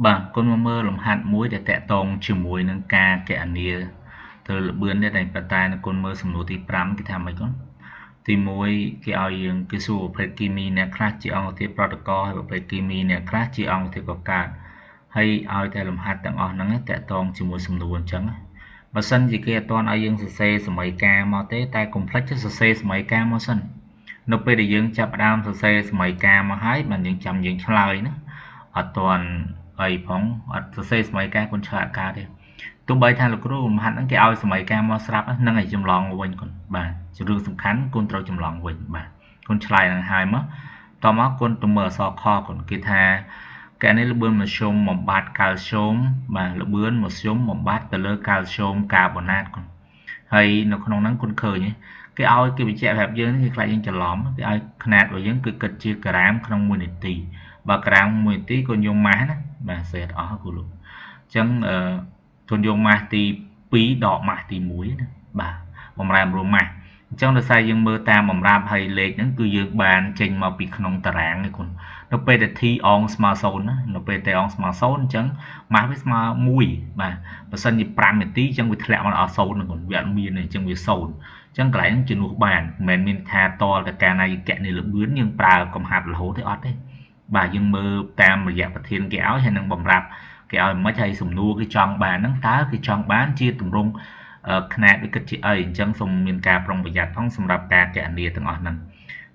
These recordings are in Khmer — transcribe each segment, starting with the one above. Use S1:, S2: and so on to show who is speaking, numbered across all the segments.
S1: បាទគុណមកមើលលំហាត់មួយដែលតាក់ទងជាមួយនឹងការកណនាទៅល្បឿននេះតែប៉ុន្តែគុណមើលសំណួរទី5គេថាម៉េចគុណទី1គេឲ្យយើងគេសួរប្រភេទគីមីអ្នកខ្លះជាអង្គធាតុប្រតិករហើយប្រភេទគីមីអ្នកខ្លះជាអង្គធាតុកកើតហើយឲ្យតែលំហាត់ទាំងអស់ហ្នឹងតាក់ទងជាមួយសំណួរអញ្ចឹងបើសិនជាគេអត់ទាន់ឲ្យយើងសរសេរសម័យកាលមកទេតែកុំភ្លេចសរសេរសម័យកាលមកសិននៅពេលដែលយើងចាប់ផ្ដើមសរសេរសម័យកាលមកហើយបានយើងចាំយើងឆ្លើយណាអត់ទាន់អីផងអត់សរសេរសម័យកាលគុណឆ្លើយអត់កើតទេទោះបីថាលោកគ្រូលំហាត់ហ្នឹងគេឲ្យសម័យកាលមកស្រាប់ហ្នឹងឲ្យចម្លងវិញគុណបាទជារឿងសំខាន់គុណត្រូវចម្លងវិញបាទគុណឆ្លើយហ្នឹងហើយមកតមកគុណទៅមើលអក្សរខគុណគេថាកែនេះល្បឿនមធ្យមបំបត្តិកាល់ស្យូមបាទល្បឿនមធ្យមបំបត្តិទៅលើកាល់ស្យូមកាបូណាតគុណហើយនៅក្នុងហ្នឹងគុណឃើញគេឲ្យគេបញ្ជាក់ប្រាប់យើងគេខ្លាចយើងច្រឡំគេឲ្យຂະຫນាតរបស់យើងគឺគិតជាក្រាមក្នុង1នាទីបើក្រាម1នាទីគុណយកម៉ាស់ណាបាទសេតអស់គូលោកអញ្ចឹងគុណយកម៉ាស់ទី2ដកម៉ាស់ទី1ណាបាទបំរែបំរួលម៉ាស់អញ្ចឹងដោយសារយើងមើលតាមបំរាបហើយលេខហ្នឹងគឺយើងបានចេញមកពីក្នុងតារាងឯគុណនៅពេលដែល t អងស្មើ0ណានៅពេល t អងស្មើ0អញ្ចឹងម៉ាស់វាស្មើ1បាទបើសិនជា5នាទីអញ្ចឹងវាធ្លាក់មកដល់0ហ្នឹងគុណវាអត់មានទេអញ្ចឹងវា0អញ្ចឹងកន្លែងហ្នឹងជំនួសបានមិនមែនមានថាតលតែកាលណាយើងកណនីលបឿនយើងប្រើកំហាប់រហូតទេអត់ទេបាទយើងមើលតាមរយៈប្រធានគេឲ្យហើយនឹងបំរាប់គេឲ្យមិនហើយសំណួរគេចង់បានហ្នឹងតើគេចង់បានជាទម្រង់ຂະຫນាតវាគិតជាអីអញ្ចឹងសូមមានការប្រុងប្រយ័ត្នផងសម្រាប់ការកណនាទាំងអស់ហ្នឹង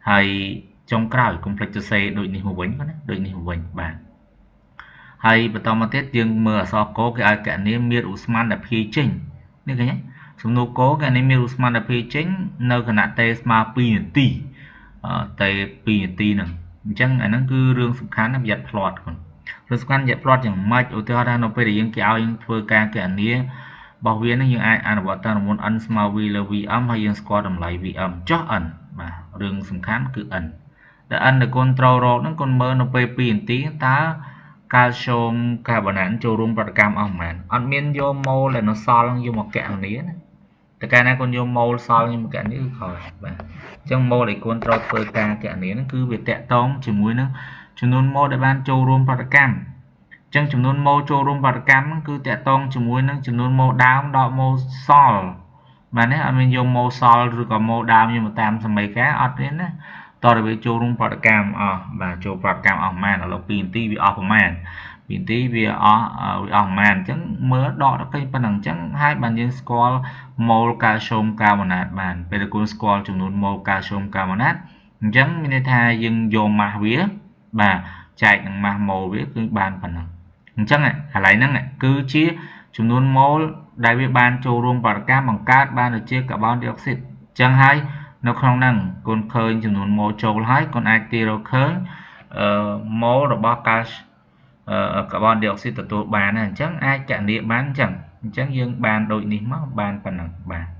S1: ហើយចុងក្រោយកុំភ្លេចសរសេរដូចនេះមកវិញណាដូចនេះមកវិញបាទហើយបន្តមកទៀតយើងមើលអក្សរកគេឲ្យកណនាមានឧស្ម័នដែលភាយចេញនេះឃើញទេសំណួរកកណនាមានឧស្ម័នដែលភាយចេញនៅខណៈតេស្មើ2នាទីតេ2នាទីហ្នឹងអញ្ចឹងអាហ្នឹងគឺរឿងសំខាន់ណាប្រយ័ត្នផ្្លាត់គាត់រឿងសំខាន់ប្រយ័ត្នផ្្លាត់យ៉ាងម៉េចឧទាហរណ៍ថានៅពេលដែលយើងគេឲ្យយើងធ្វើការកណនារបស់វានឹងយើងអាចអនុវត្តតាមរមុន n ស្មើ v លើ vm ហើយយើងស្គាល់តម្លៃ vm ចុះ n បាទរឿងសំខាន់គឺ n ដែល n ដែលគុណត្រូវរកហ្នឹងគុណមើលនៅពេល2នាទីតើកាល់ស្យូមកាបូណាតចូលរួមប្រតិកម្មអស់ប៉ុន្មានអត់មានយកម៉ូលដែលនៅសល់យកមកកណនាណាតែកាលណាគុណយកម៉ូលសល់យកមកកណនាគឺខុសបាទអញ្ចឹងម៉ូលដែលគុណត្រូវធ្វើការកណនាហ្នឹងគឺវាតាក់ទងជាមួយនឹងចំនួនម៉ូលដែលបានចូលរួមប្រតិកម្មអញ្ចឹងចំនួនម៉ូលចូលរួមប្រតិកម្មហ្នឹងគឺតាក់ទងជាមួយនឹងចំនួនម៉ូលដើមដកម៉ូលសល់បាទនេះអត់មានយកម៉ូលសល់ឬក៏ម៉ូលដើមយកមកតាមសមីការអត់ទេណាតើវាចូលរួមប្រតិកម្មអស់បាទចូលប្រតិកម្មអស់ប្រហែលឥឡូវ2នាទីវាអស់ប្រហែល2នាទីវាអស់ប្រហែលអញ្ចឹងមើលដកទៅឃើញប៉ុណ្ណឹងអញ្ចឹងហើយបានយើងស្គាល់ម៉ូលកាល់ស្យូមកាបូណាតបានពេលដែលគុណស្គាល់ចំនួនម៉ូលកាល់ស្យូមកាបូណាតអញ្ចឹងមានន័យថាយើងយកម៉ាស់វាបាទចែកនឹងម៉ាស់ម៉ូលវាគឺបានប៉ុណ្ណឹងអញ្ចឹងកន្លែងហ្នឹងគឺជាចំនួនម៉ូលដែលវាបានចូលរួមប្រតិកម្មបង្កើតបានដូចជាកាបូនឌីអុកស៊ីតអញ្ចឹងហើយនៅក្នុងហ្នឹងគុណឃើញចំនួនម៉ូលចូលហើយគុណអាចទាយរកឃើញម៉ូលរបស់កាល់កាបូនឌីអុកស៊ីតទទួលបានណាអញ្ចឹងអាចកណនាបានអញ្ចឹងយើងបានដូចនេះមកបានប៉ុណ្ណឹងបាទ។